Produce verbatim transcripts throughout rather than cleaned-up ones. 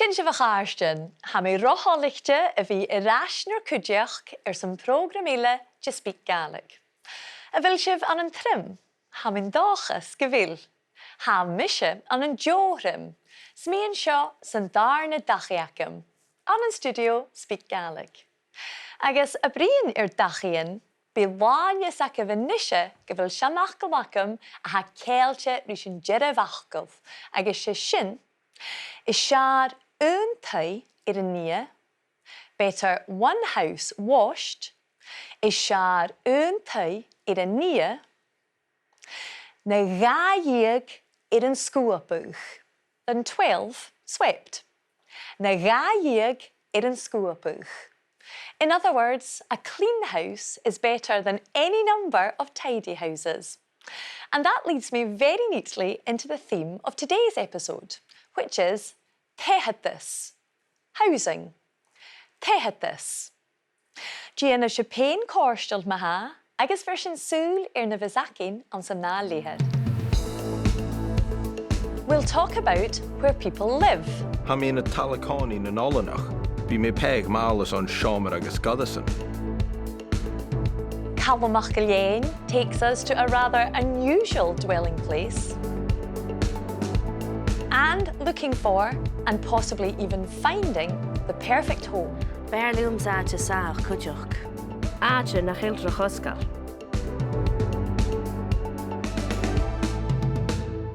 Dè nì sibh, a chàirdean? Tha mi ro thoilichte a bhith air ais nur cuideachd airson prògram eile de SpeakGaelic. A bheil sibh ann an trim? Tha mi an dòchas gu bheil. Tha mise ann an deagh thrim, 's mi an seo san dàrna dachaigh agam, ann an stiùidio SpeakGaelic. Agus a' bruidhinn air dachaighean, bidh làn fhios agaibh a-nise gu bheil seanfhacal agam a tha ceangailte ris an dearbh fhacal, agus 's e sin, is fheàrr aon taigh air an iar, better one house washed, is fheàrr aon taigh air an iar, na dhà dheug air an sguabadh, than twelve swept. Na dhà dheug air an sguabadh. In other words, a clean house is better than any number of tidy houses. And that leads me very neatly into the theme of today's episode, which is taigheadas. Housing. Taigheadas. Dèanaibh sibh fhèin cofhurtail ma-thà, agus bheir sinn sùil air na bhios againn anns an ath leth-uair. We'll talk about where people live. Tha mi ann an talla-còmhnaidh nan oileanach. Bidh mi a' pàigheadh màl airson seòmar agus goireasan. Calum MacIlleathain takes us to a rather unusual dwelling place. And looking for, and possibly even finding, the perfect home. B' fheàrr leamsa àite sàmhach cuideachd. Àite nach eil ro chosgail.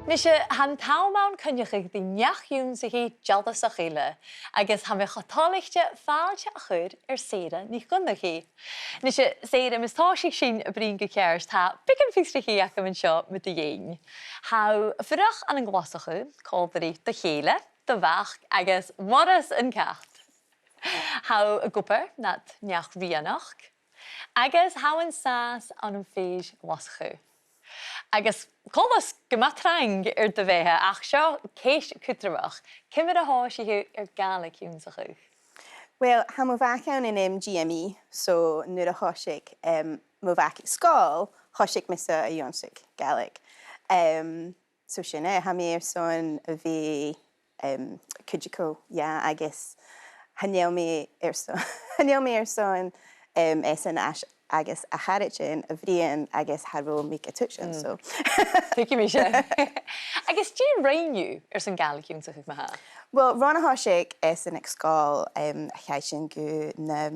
Nise, tha an t-àm ann coinneachadh ri neach-ionnsachaidh dealasach eile, agus tha mi cho toilichte fàilte a chur air Sarah NicDhonnchaidh. Nise, Sarah, mus tòisich sinn a' bruidhinn gu ceart, tha beagan fiosrachaidh agam an seo mu do dheidhinn. Tha thu a' fuireach ann an Glaschu, còmhla ri do chèile, do mhac agus Morris an cat. Tha thu ag obair nad neach-rianachd, agus tha thu an sàs ann am Fèis Ghlaschu. Agus coltas gu math trang air do bheatha, ach seo ceist cudromach. Ciamar a thòisich thu air Gàidhlig ionnsachadh? Well, tha mo mhac ann an, em, G M E, so nuair a thòisich, em, mo mhac aig sgoil, thòisich mise a' ionnsachadh Gàidhlig. Em, so sin e, tha mi airson a bhith, em, cuideachail, yeah, agus chan eil mi airson, chan eil mi airson, em, esan a-, agus a charaidean a bhruidhinn agus cha robh mi ga tuigsinn, so. Tuigidh mi sin. Agus dè rinn thu airson Gàidhlig ionnsachadh ma-thà? Well, ron a thòisich esan aig sgoil, em, chaidh sinn gu na,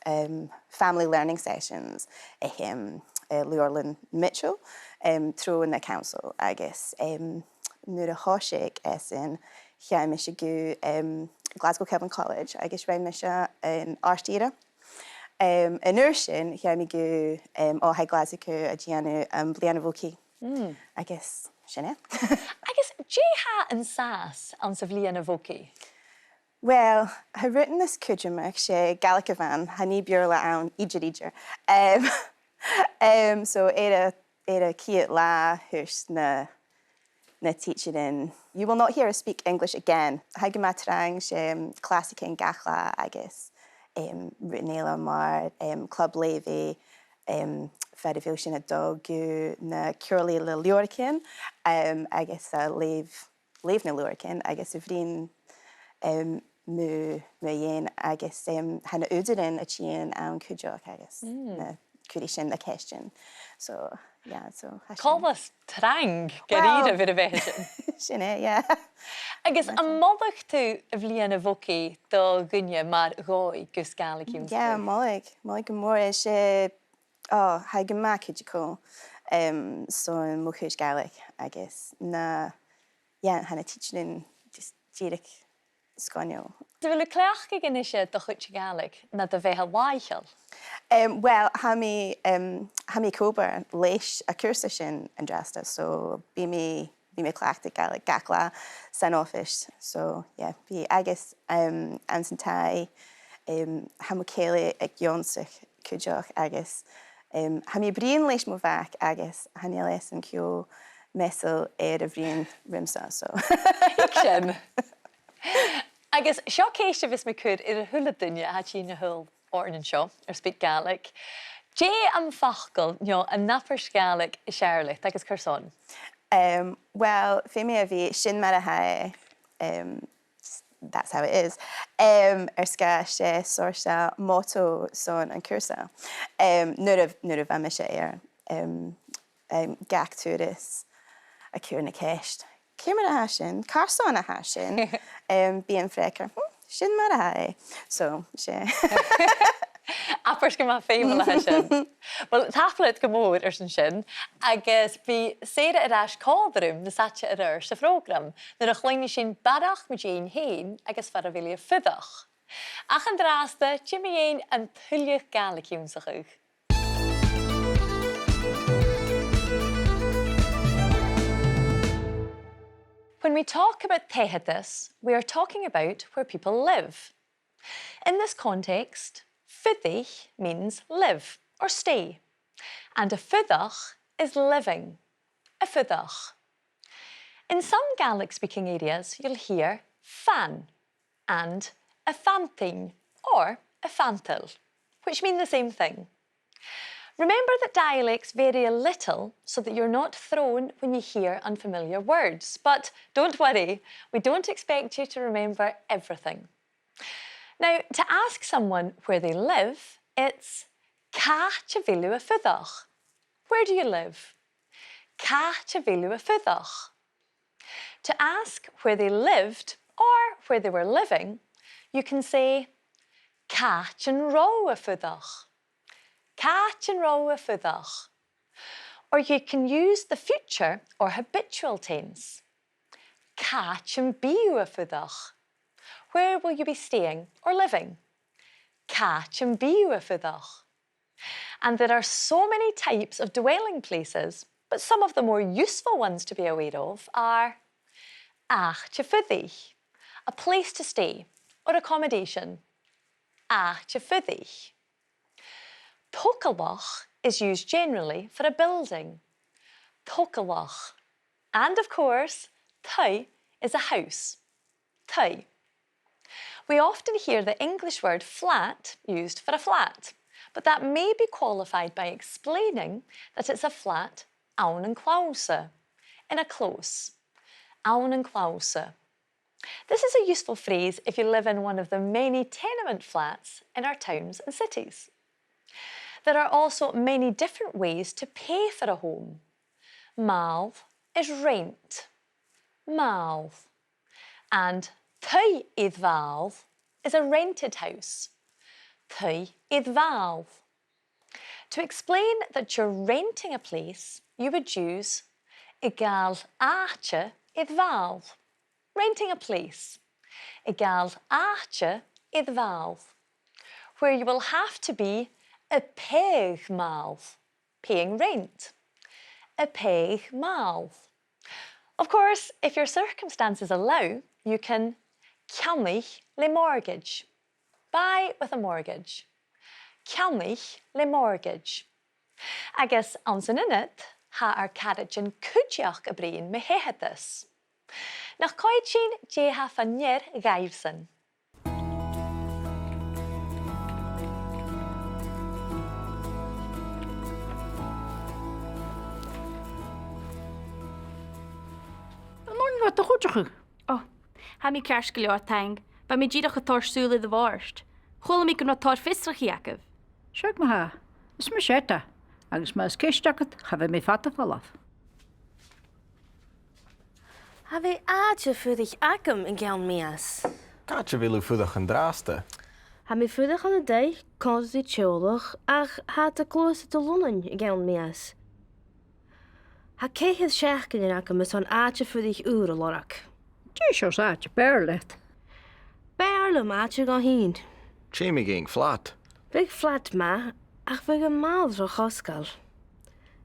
em, family learning sessions aig, em, eh, Leabharlann Mitchell, em, tro na council agus, em, nuair a thòisich esan, chaidh mise gu, em, Glasgow Kelvin College agus rinn mise an àrd-ìre. Em, an uair sin, chaidh mi gu, em, Oilthigh Ghlaschu a' dèanamh am Bliadhna Bhogaidh. Mm. Agus sin e. Agus dè tha an sàs anns a' Bhliadhna Bhogaidh? Well, tha rudan nas cudromaiche, 's e Gàidhlig a bh' ann, chan e Beurla ann idir, idir. Em, em, so air a, air a' chiad latha thuirt na, na tidsearan, "You will not hear us speak English again." Tha e gu math trang, 's e, em, clasaichean gach latha agus, em, rudan eile mar, em, club leughaidh, em, far a bheil sinn a' dol gu na comhairlichean le leabhraichean, em, agus a' leughadh leugh na leabhraichean agus a' bruidhinn, em, mu, mu dheidhinn agus, em, tha na h-ùghdaran a' tighinn ann cuideachd agus na cuiridh sinn na ceistean. So, yeah, so tha sin. Coltas trang gu dearbh air a bheatha sin. Sin e, yeah. Agus am moladh tu a' Bhliadhna Bhogaidh do dhuine mar dhòigh gus Gàidhlig ionnsachadh? Yeah, moladh, moladh gu mòr. 'S e, oh, tha e gu math cuideachail, em, son mo chuid Gàidhlig agus na, yeah, tha na tidsearan just dìreach sgoinneil. A bheil thu a' cleachdadh a-nise do chuid Gàidhlig nad bheatha làitheil? Em, well, tha mi, em, tha mi ag obair leis a' chùrsa sin an-dràsta, so bidh mi, bidh mi a' cleachdadh Gàidhlig gach latha san oifis. So, yeah, bidh, agus, em, anns an taigh, em, tha mo chèile ag ionnsachadh cuideachd agus, em, tha mi a' bruidhinn leis mo mhac agus chan eil esan cho measail air a bhruidhinn riumsa, so. Thig sin. Agus seo ceist a bhios mi a' cur air a h-uile duine a tha a' tighinn a-null oirnn an seo air SpeakGaelic. Dè am facal no an abairt Ghàidhlig as fheàrr leat agus carson? Em, well, feumaidh e a bhith sin mar a tha e, em, s-, that's how it is. Em, air sgàth 's e seòrsa motto son an cùrsa. Em, nuair a, nuair a bha mise air, em, em, gach turas a' cur na ceist, ciamar a tha sin? Carson a tha sin? Em, bidh iad freagarrach, "Hmm, sin mar a tha e." So, 's e. Abairt gu math feumail a tha sin. Uill, tapadh leat gu mòr airson sin, agus bidh Sarah air ais còmhla rium nas fhaide air adhart sa phrògram, nuair a chluinneas sinn barrachd mu dheidhinn fhèin agus far a bheil i a' fuireach. Ach an-dràsta, dè mu dheidhinn an tuilleadh Gàidhlig ionnsachadh? When we talk about taigheadas, we are talking about where people live. In this context, fuirich means live or stay, and a' fuireach is living, a' fuireach. In some Gaelic-speaking areas, you'll hear fan and a' fantainn or a' fantail, which mean the same thing. Remember that dialects vary a little so that you're not thrown when you hear unfamiliar words, but don't worry, we don't expect you to remember everything. Now, to ask someone where they live, it's càit a bheil thu a' fuireach? Where do you live? Càit a bheil thu a' fuireach? To ask where they lived or where they were living, you can say, càit an robh thu a' fuireach? Càit an robh thu a' fuireach? Or you can use the future or habitual tense. Càit am bi thu a' fuireach? Where will you be staying or living? Càit am bi thu a' fuireach? And there are so many types of dwelling places, but some of the more useful ones to be aware of are àite-fuirich, a place to stay or accommodation. Àite-fuirich. Togalach is used generally for a building. Togalach. And of course, taigh is a house. Taigh. We often hear the English word flat used for a flat, but that may be qualified by explaining that it's a flat ann an close, in a close, ann an close. This is a useful phrase if you live in one of the many tenement flats in our towns and cities. There are also many different ways to pay for a home. Màl is rent. Màl. And taigh air mhàl is a rented house. Taigh air mhàl. To explain that you're renting a place, you would use a' gabhail àite air mhàl. Renting a place. A' gabhail àite air mhàl. Where you will have to be a' pàigheadh màl. Paying rent. A' pàigheadh màl. Of course, if your circumstances allow, you can ceannaich le mortgage. Buy with a mortgage. Ceannaich le mortgage. Agus anns an ionad, tha ar caraidean cuideachd a' bruidhinn mu thaitheadas. Nach coimhead sinn dè tha fa-near dhaibhsan. An urrainn dhut a chuideachadh? Ò, tha mi ceart gu leòr, taing. Bha mi dìreach a' toirt sùil air a' bhòrd. Chuala mi gun robh tòrr fiosrachaidh agaibh. Seadh ma-thà. Is mise Etta, agus ma tha ceist agad, cha bhi mi fada a' falbh. Cha bhi àite-fuirich agam an ceann mìos. Càit a bheil thu a' fuireach an-dràsta? Tha mi a' fuireach ann an taigh còmhla ri teaghlach, ach tha iad a' gluasad a Lunnainn an ceann mìos. Tha ceithir seachdainean agam airson àite-fuirich ùr a lorg. Dè seòrsa àite b' fheàrr leat? B' fheàrr leam àite dhomh fhìn. Dè mu dheidhinn flat? Bhiodh flat math, ach bhiodh am màl ro chosgail.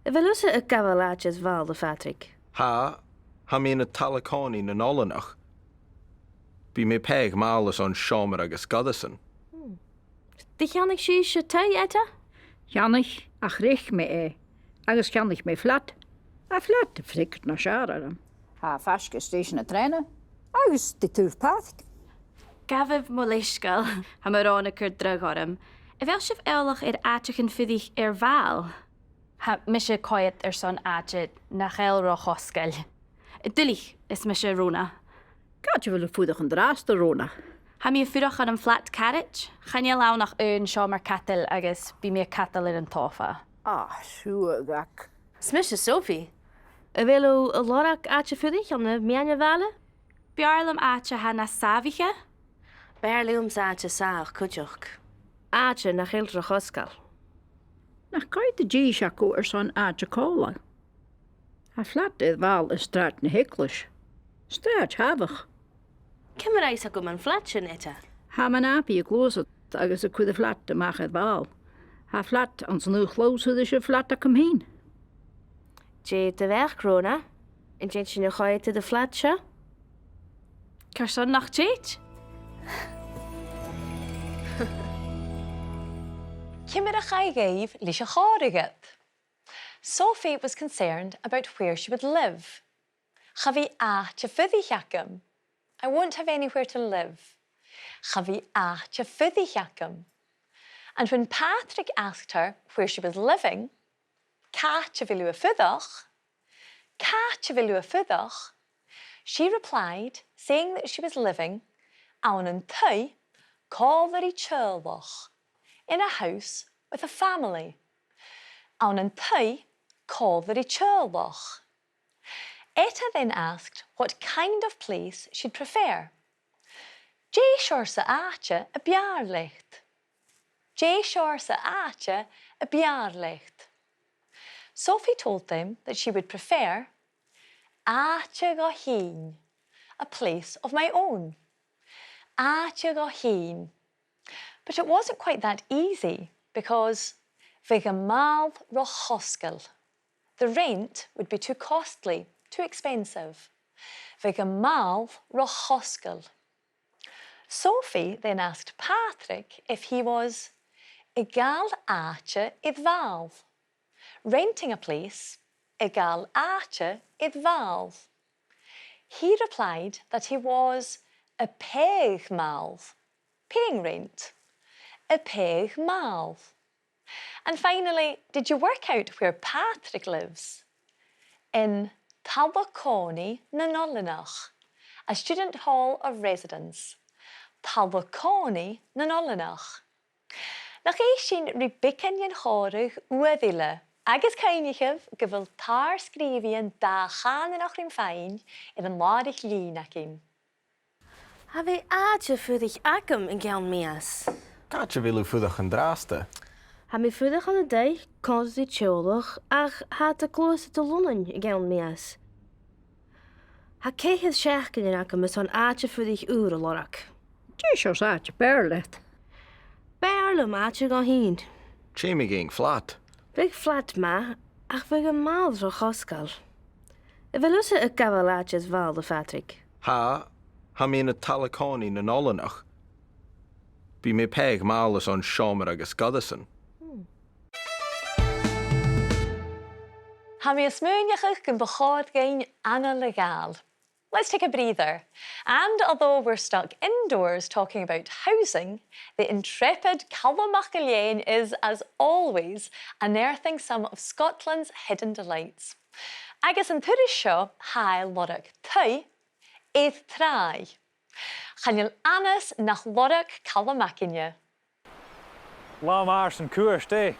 A bheil thusa a' gabhail àite air mhàl, a Phàdraig? Tha, tha mi ann an talla-còmhnaidh nan oileanach. Bidh mi a' pàigheadh màl airson seòmar agus goireasan. Hmm. Do cheannaich sibhse taigh, Etta? Cheannaich, ach reic mi e, agus cheannaich mi flat. Tha flat a' freagairt nas fheàrr orm. Tha e faisg air stèisean na trèana, agus ri taobh pàirc. Gabhaibh mo leisgeul, tha mo ròn a' cur dragh orm. A bheil sibh eòlach air àiteachan-fuirich air mhàl? Tha mise a' coimhead airson àite nach eil ro chosgail. Duilich, is mise Rona. Càit a bheil thu a' fuireach an-dràsta, Rona? Tha mi a' fuireach ann am flat carrage. Chan eil ann ach aon seòmar-cadail agus bidh mi a' cadal air an t-sòfa. Ah, siuthad. 'S mise Sophie. A bheil thu a' lorg àite-fuirich ann am meadhan a' bhaile? B' fheàrr leam àite a tha nas sàmhaiche. B' fheàrr leamsa àite sàmhach cuideachd. Àite nach eil ro chosgail. Nach coimhead dithis agaibh airson àite còmhla? Tha flat air bhall air Sràid na h-Eaglais. Sràid sàmhach. Ciamar a tha fios agam am flat sin, Etta? Tha m' athair a' gluasad agus a' cur a' flat a-mach air bhall. Tha flat anns an aon chlobhsa ris a' flat agam fhìn. Dè do bheachd, Rona? An tèid sinn a choimhead air a' flat seo? Carson nach tèid? Ciamar a chaidh dhuibh leis a' chòmhradh ud? Sophie was concerned about where she would live. Cha bhi àite-fuirich agam. I won't have anywhere to live. Cha bhi àite-fuirich agam. And when Patrick asked her where she was living, càit a bheil thu a' fuireach, càit a bheil thu a' fuireach, she replied, saying that she was living ann an taigh còmhla ri teaghlach, in a house with a family. Ann an taigh còmhla ri teaghlach. Etta then asked what kind of place she'd prefer. Dè seòrsa àite a b' fheàrr leat? Dè seòrsa àite a b' fheàrr leat? Sophie told them that she would prefer àite dhomh fhìn, a place of my own. Àite dhomh fhìn. But it wasn't quite that easy, because bhiodh am màl ro chosgail. The rent would be too costly, too expensive. Bhiodh am màl ro chosgail. Sophie then asked Patrick if he was a' gabhail àite air bhall, renting a place, a' gabhail àite air bhall. He replied that he was a' pàigheadh màl, paying rent, a' pàigheadh màl. And finally, did you work out where Patrick lives? In Talla Còmhnaidh nan Oileanach, a student hall or residence. Talla Còmhnaidh nan Oileanach. Nach èist sinn ri beagan den chòmhradh uair eile, agus cuimhnichibh gu bheil tar-sgrìobhaidhean dà-chànanach rim faighinn air an làraich-lìn againn. Cha bhi àite-fuirich agam an ceann-mìos. Càit a bheil thu a' fuireach an-dràsta? Tha mi a' fuireach ann an taigh còmhla ri teaghlach, ach tha iad a' gluasad a Lunnainn an ceann-mìos. Tha ceithir seachdainean agam airson àite-fuirich ùr a lorg. Dè seòrsa àite a b' fheàrr leat? B' fheàrr leam àite dhomh fhìn. Dè mu dheidhinn flat? Bhiodh flat math, ach bhiodh am màl ro chosgail. A bheil thusa a' gabhail àite air bhall, a Phatrick? Tha, tha mi ann an Talla Còmhnaidh nan Oileanach. Bidh mi a' pàigheadh màl airson seòmar agus goireasan. Hmm. Tha mi a' smaoineachadh gum bu chòir dhuinn anail a ghabhail. Let's take a breather. And although we're stuck indoors talking about housing, the intrepid Calum MacIlleathain is, as always, unearthing some of Scotland's hidden delights. Agus an turas seo, tha e a' lorg taigh air tràigh. Chan eil annas nach lorg Calum againne. Latha math airson cuairt, eh?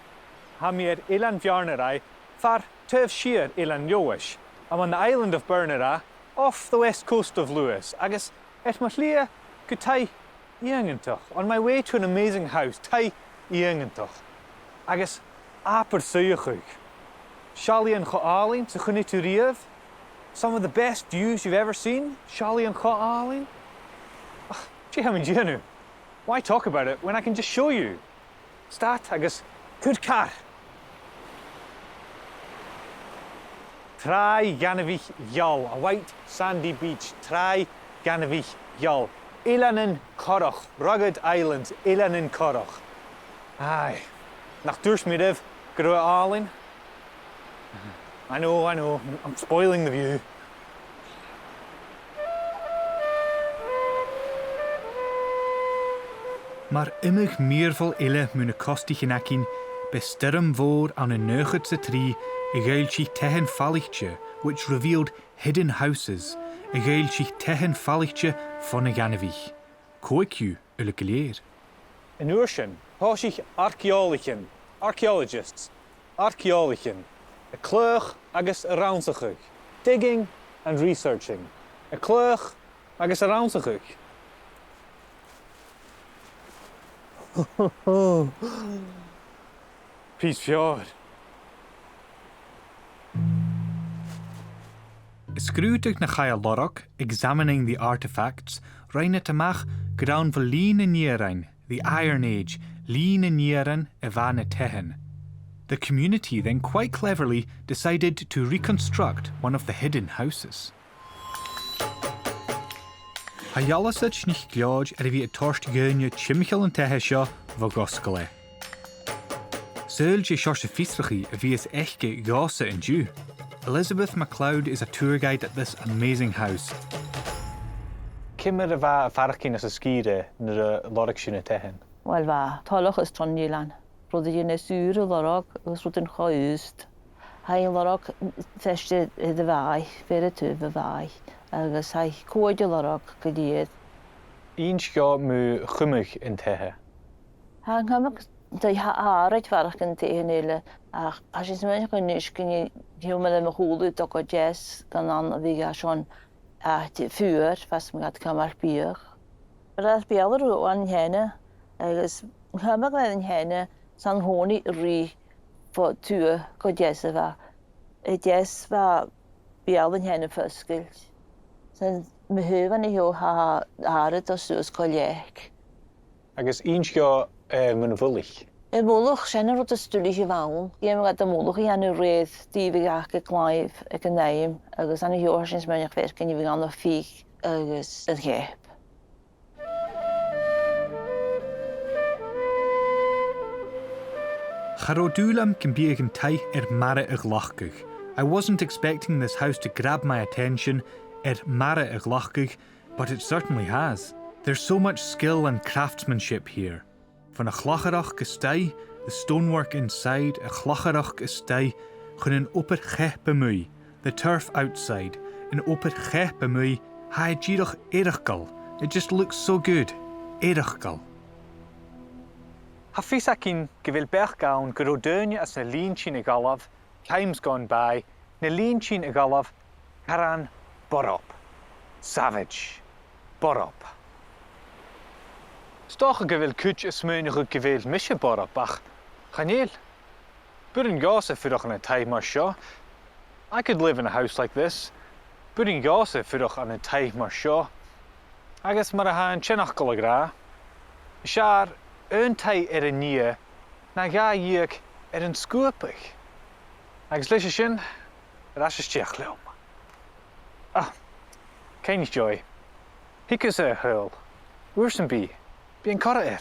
Tha mi air Eilean Bheàrnaraigh, far taobh siar Eilean Leòdhais. I'm on the island of Berneraigh, off the west coast of Lewis, agus air mo shlighe gu taigh iongantach, on my way to an amazing house, taigh iongantach. Agus abair suidheachadh. Seallaidhean cho àlainn 's a chunnaic tu riamh. Some of the best views you've ever seen. Seallaidhean cho àlainn. Ach, dè tha mi a' dèanamh? Why talk about it when I can just show you? Stad agus cuir car! Tràigh ghainmhich gheal, a white sandy beach, tràigh ghainmhich gheal. Eileanan corrach, rugged islands, eileanan corrach. Aye, nach tuirt mi ribh gun robh e àlainn? I know, I know, I'm spoiling the view. Mar iomadh mìorbhail eile mu na costaichean againn, b' e stoirm mhòr ann an naochad 's a trì a dh'fhoillsich taighean falaichte, which revealed hidden houses, a dh'fhoillsich taighean falaichte fon a' ghainmhich. Còig dhiubh uile gu lèir. An uair sin, thòisich arc-eòlaichean, archaeologists, arc-eòlaichean, a' cladhach agus a' rannsachadh, digging and researching, a' cladhach agus a' rannsachadh. Pìos feòir. A' sgrùdadh na chaidh a lorg, examining the artefacts, rinn iad a-mach gur ann bho linn an iarainn, the Iron Age, linn an iarainn a bha na taighean. The community then quite cleverly decided to reconstruct one of the hidden houses. Tha Dealasraid NicLeòid air a bhith a' toirt dhaoine timcheall an taighe seo bho dh'fhosgail e. Saoil dè seòrsa fiosrachaidh a bhios aice dhòmhsa an-diugh. Elizabeth MacLeod is a tour guide at this amazing house. Ciamar a bha a' faireachdainn anns an sgìre nuair a lorg sibh na taighean? Uill, bha toileachas tron eilean. Rudan nas fheàrr a lorg agus rudan cho aosta. Tha i a' lorg feirste air a' bhàgh, fear a taobh a' bhàigh, agus tha i còmhla a' lorg gu lèir. Inns dhomh mu chumadh an taighe. Tha an cumadh, tha, tha àraid faireachdainn an taighean eile, ach tha sinn a' smaoineachadh a-nis gun e, gheibh mi le mo chùlaibh do gu deas gun ann a bhiodh e son àite fuar, fhad 's a bhiodh iad a' cumail biadh. Bha beul ro an teine, agus an cumadh le an teine, 's ann a thàinig an rìgh fo tuath gu deas a bha. A deas bha beul an teine fosgailte. 'S ann mu thaobh an seo tha àraid a' dol suas gu leac. Agus inns dhomh, eh, mun mhullach. Am mullach, sin an rud as duilghe a bh' ann. Dh'fheumadh iad am mullach a dhèanamh rèidh dìomhaidh aca a' ghlaodh aig an àm, agus an seo tha sinn a' smaoineachadh feuch gun robh iad a' fighe agus a' cheap. Cha robh dùil agam gum biodh an taigh air mara a ghlacadh. I wasn't expecting this house to grab my attention, air mara a ghlacadh, but it certainly has. There's so much skill and craftsmanship here. Bhon a' chlacharachd a-staigh, the stonework inside, a' chlacharachd a-staigh, chun an obair-cheap a-muigh, the turf outside, an obair-cheap a-muigh, tha e dìreach eireachdail. It just looks so good. Eireachdail. Tha fios againn gu bheil beachd ann gun robh daoine anns na linntean a dh'fhalbh, times gone by, na linntean a dh'fhalbh caran borb. Savage. Borb. 'S dòcha gu bheil cuid a' smaoineachadh gu bheil mise borb, ach chan eil. B' urrainn dhòmhsa fuireach ann an taigh mar seo. I could live in a house like this. B' urrainn dhòmhsa fuireach ann an taigh mar seo. Agus mar a tha an seanfhacal ag ràdh, is fheàrr aon taigh air an iar na dhà dhiubh air an sguabadh. Agus leis a sin, air ais a-steach leam. Ah, cuimhnich, Joy. Thig thusa a-null. Uair sam bith. Bidh an coire air.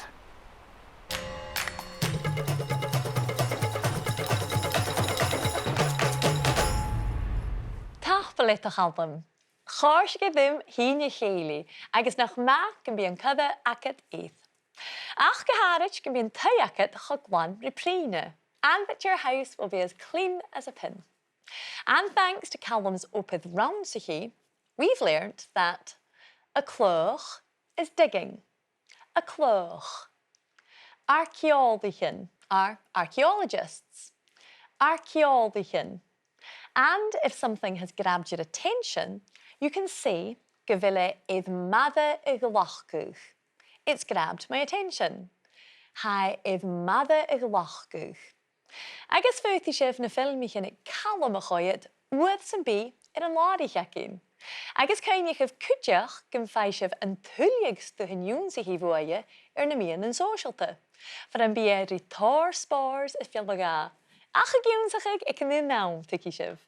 Tapadh leat, a Chaluim. Chòrd e rium fhìn a chèilidh, agus nach math gum bi an coire agad air. Ach gu h-àraid gum bi an taigh agad cho glan ri prìne, and that your house will be as clean as a pin. And thanks to Calum's obair rannsachaidh, we've learnt that a' cladhach is digging. A' cladhach. Arc-eòlaichean are archaeologists. Arc-eòlaichean. And if something has grabbed your attention, you can say gu bheil e air m' aire a ghlacadh. It's grabbed my attention. Tha e air m' aire a ghlacadh. Agus faodaidh sibh na filmichean aig Calum a choimhead uair sam bith air an làraich againn. Agus cuimhnichibh cuideachd gum faigh sibh an tuilleadh stuthan ionnsachaidh bhuaithe air na meadhanan sòisealta, far am bi e ri tòrr spòrs a phleagrachadh. Ach ag ionnsachadh aig an aon àm, tuigidh sibh.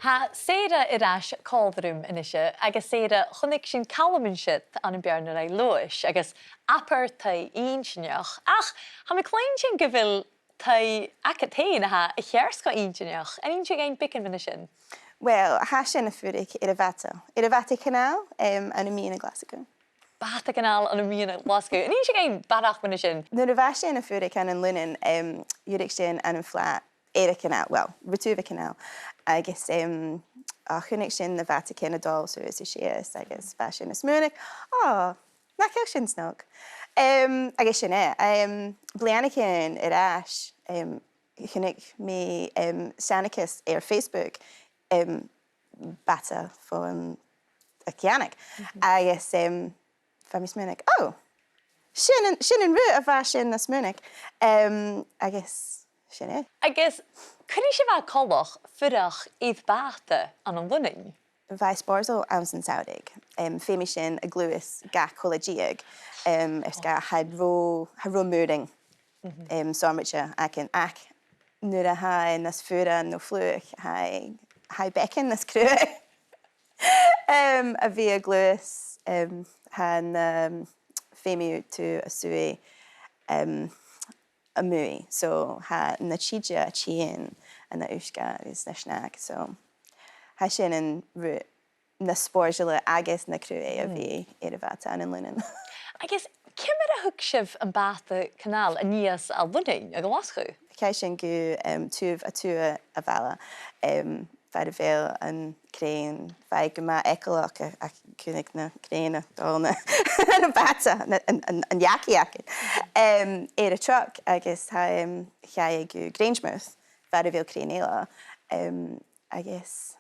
Tha Sarah air ais còmhla rium a-nise, agus Sarah, chunnaic sinn Calum an siud ann am Beàrnaraigh Leòdhais, agus abair taigh inntinneach. Ach tha mi a' cluinntinn gu bheil taigh agad fhèin a tha a cheart cho inntinneach. An inns thu dhuinn beagan mu dheidhinn sin? Well, tha sinn a' fuireach air a' Bhàta, air a' Bhàta Chanáil, em, ann am meadhan Ghlaschu. Bàta Chanáil ann am meadhan Ghlaschu. An inns thu dhuinn barrachd mu dheidhinn sin? Nuair a bha sinn a' fuireach ann an Lunnainn, em, dh'fhuirich sinn ann am flat air a' chanàl, well, ri taobh a' chanàl. Agus, em, o, chunnaic sinn na bàtaichean a' dol suas is sìos, agus bha sinn a' smaoineachadh, o, nach eil sin snog. Em, agus sin e, em, bliadhnaichean air ais, em, chunnaic mi, em, seanchas air Facebook, em, bàta fon a' cheann. Agus, em, bha mi a' smaoineachadh, o, sin an, sin an rud a bha sinn a' smaoineachadh. Em, agus sin e. Agus cuin a bha e coltach fuireach air bàta ann an Lunnainn? Bha e spòrsail anns an t-samhradh. Em, feumaidh sinn a ghluasad gach cola-deug, em, air sgàth, tha e ro, tha e ro mòr, em, sònraichte againn, ach nuair a tha e nas fhuaire no fliuch, tha e, tha e beagan nas cruaidhe. Em, a bhith a' gluasad, em, tha na, em, feumaidh tu a' suidhe, em, a-muigh. So, tha na tìde a' tighinn ann an uisge is na sneachd. So, tha sin an rud nas spòrsaile agus na cruaidhe a bhith air a' bhàta ann an Lunnainn. Agus ciamar a thug sibh am bàta-canàl a-nìos à Lunnainn, a Ghlaschu? Chaidh sinn gu, em, taobh a tuath a' bhaile, em, far a bheil an grèin, bha e gu math eagalach a, a chunnaic na grèin a' dol na, na bàta, na, an, an, an jacaidh againn. Em, air an truck agus tha, em, chaidh e gu Grangemouth, far a bheil grèin eile. Em, agus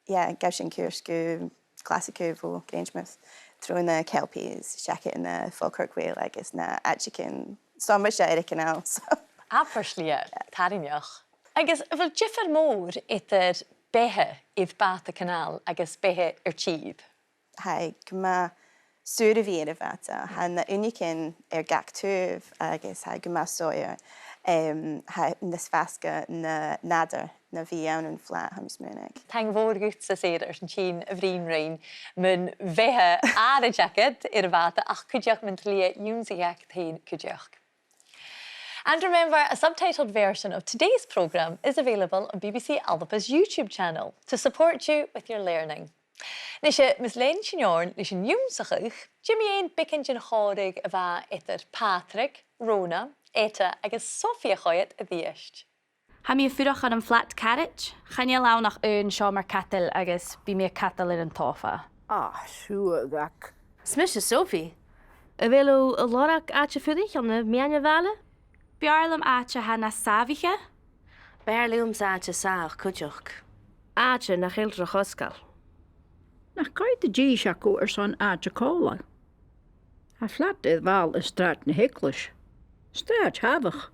yeah, ghabh sinn cuairt gu Glaschu bho Grangemouth, tro na Kelpies, seachad na Falkirk Whale agus na h-àiteachan sònraichte air a' chanàl, so. Abair slighe, tarraingeach. Agus a bheil diofar mòr eadar beatha air bàta-canàl agus beatha air tìr? Tha e gu math saor a bhith air a' bhàta. Tha na h-uinneagan air gach taobh agus tha e gu math sònraichte. Em, tha e nas fhasga na nàdar na bhith ann am flat, tha mi a' smaoineachadh. Taing mhòr dhutsa, a Sarah, airson tighinn a bhruidhinn rinn mun bheatha àraid agad air a' bhàta, ach cuideachd mun t-slighe ionnsachaidh agad fhèin cuideachd. And remember, a subtitled version of today's programme is available on B B C Alba's YouTube channel to support you with your learning. Nise, mus lean sinn oirnn leis an ionnsachadh, dè mu dheidhinn beagan den chòmhradh a bha eadar Pàdraig, Rona, Etta agus Sophie a choimhead a-rithist. Tha mi a' fuireach ann am flat caraid. Chan eil ann ach aon seòmar-cadail agus bidh mi a' cadal air an t-sòfa. Ah, siuthad. Is mise Sophie. A bheil thu a' lorg àite-fuirich ann am meadhan a' bhaile? B' fheàrr leam àite a tha nas sàmhaiche. B' fheàrr leamsa àite sàmhach cuideachd. Àite nach eil ro chosgail. Nach coimhead dithis agaibh airson àite còmhla? Tha flat air bhall air Sràid na h-Eaglais. Sràid sàmhach.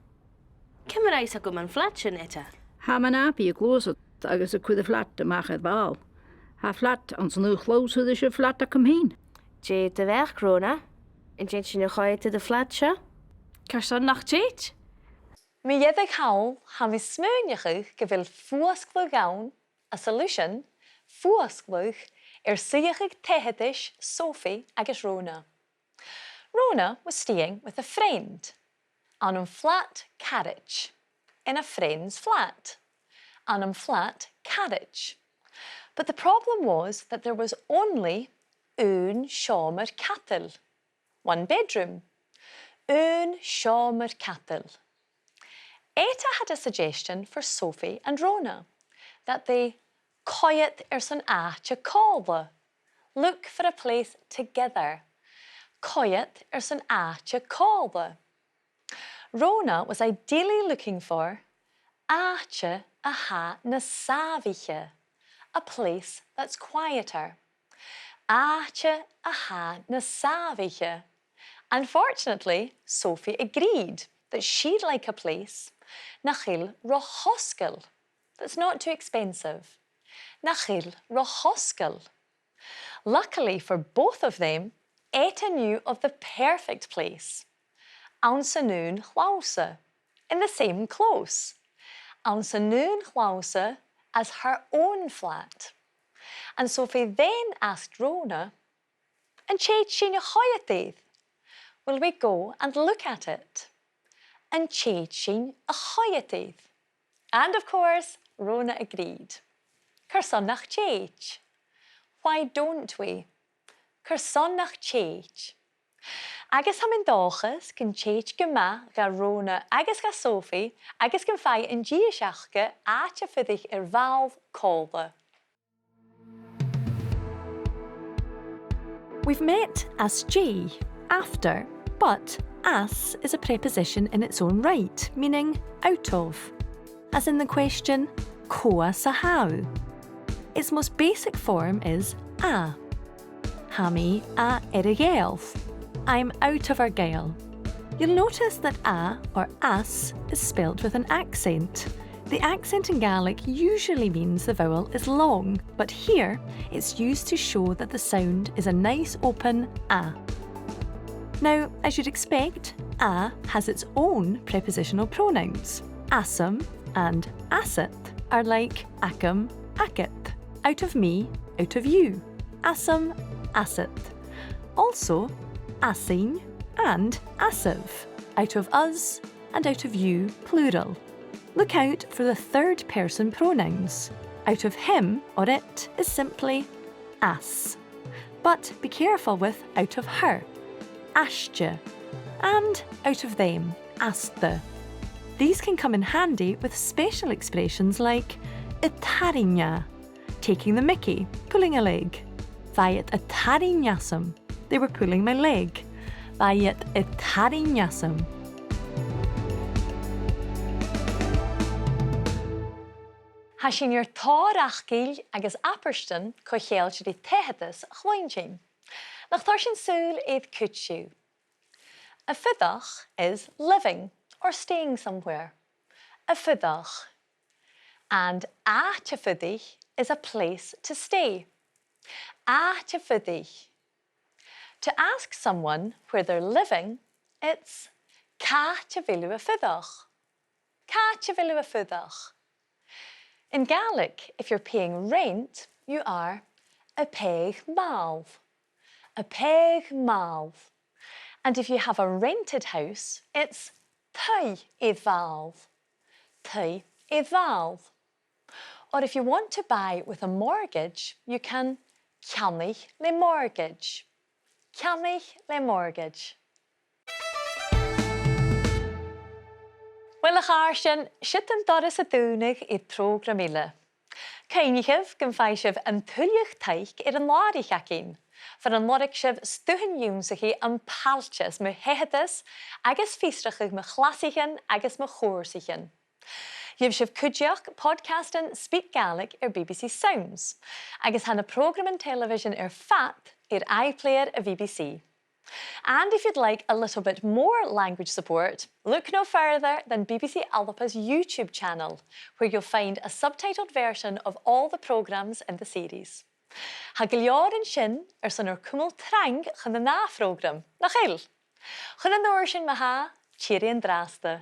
Ciamar a tha fios agam am flat sin, Etta? Tha m' athair a' gluasad agus a' cur am flat a-mach air bhall. Tha flat anns an aon chlobhsa ris a' flat agam fhìn. Dè do bheachd, Rona? An tèid sinn a choimhead air an flat seo? Carson nach tèid? Mu dheireadh thall, tha mi a' smaoineachadh gu bheil fuasgladh ann, a solution, fuasgladh air suidheachadh taigheadais Sophie agus Rona. Rona was staying with a friend, ann am flat caraid, in a friend's flat, ann am flat caraid. But the problem was that there was only aon seòmar-cadail, one bedroom, aon seòmar-cadail. Etta had a suggestion for Sophie and Rona, that they coimhead airson àite còmhla, look for a place together. Coimhead airson àite còmhla. Rona was ideally looking for àite a tha nas sàmhaiche, a place that's quieter. Àite a tha nas sàmhaiche. Unfortunately, Sophie agreed that she'd like a place nach eil ro chosgail, that's not too expensive. Nach eil ro chosgail. Luckily for both of them, Etta knew of the perfect place. Anns an aon chlobhsa, in the same close. Anns an aon chlobhsa as her own flat. And Sophie then asked Rona, "An tèid sinn a choimhead air? Will we go and look at it?" An tèid sinn a choimhead air? And of course, Rona agreed. Carson nach tèid? Why don't we? Carson nach tèid? Agus tha mi an dòchas gun tèid gu math dha Rona agus dha Sophie agus gum faigh an dithis aca àite a' fuirich air ball còmhla. We've met às dèidh, after, but às is a preposition in its own right, meaning out of, as in the question, cò às a tha thu? Its most basic form is à. Tha mi à Earra-Ghàidheal. I'm out of Argyll. You'll notice that à or às is spelt with an accent. The accent in Gaelic usually means the vowel is long, but here it's used to show that the sound is a nice open à. Now, as you'd expect, à has its own prepositional pronouns. Àsam and àsad are like agam, agad. Out of me, out of you. Àsam, àsad. Also, àsainn and àsaibh. Out of us and out of you, plural. Look out for the third person pronouns. Out of him or it is simply às. But be careful with out of her, aiste, and out of them, asta. These can come in handy with special expressions like a' tarraing à, taking the mickey, pulling a leg. Bha iad a' tarraing àsam. They were pulling my leg. Bha iad a' tarraing àsam. Tha sinn air tòrr fhacail agus abairtean co-cheangailte ri taigheadas a chluinntinn. Nach toir sinn sùil air cuid dhiubh. A' fuireach is living or staying somewhere. A' fuireach. And àite a' fuirich is a place to stay. Àite a' fuirich. To ask someone where they're living, it's càit a bheil thu a' fuireach? Càit a bheil thu a' fuireach? In Gaelic, if you're paying rent, you are a' pàigheadh màil. A' pàigheadh màil. And if you have a rented house, it's taigh air mhàil. Taigh air mhàil. Or if you want to buy with a mortgage, you can ceannaich le mortgage. Ceannaich le mortgage. Uill, a chàirdean, siud an doras a' dùnadh air prògram eile. Cuimhnichibh gum faigh sibh an tuilleadh taic air an làraich againn, far an lorg sibh stuthan ionnsachaidh am pailteas mu shaigheadas agus fiosrachadh mu chlasaichean agus mu chùrsaichean. Gheibh sibh cuideachd podcastan SpeakGaelic air B B C Sounds, agus tha na prògraman telebhisean air fad air iPlayer a' B B C. And if you'd like a little bit more language support, look no further than B B C Alba's YouTube channel, where you'll find a subtitled version of all the programmes in the series. Tha gu leòr an sin airson ur cumail trang chun an ath phrògram, nach eil? Chun an uair sin ma-thà, tìoraidh an-dràsta.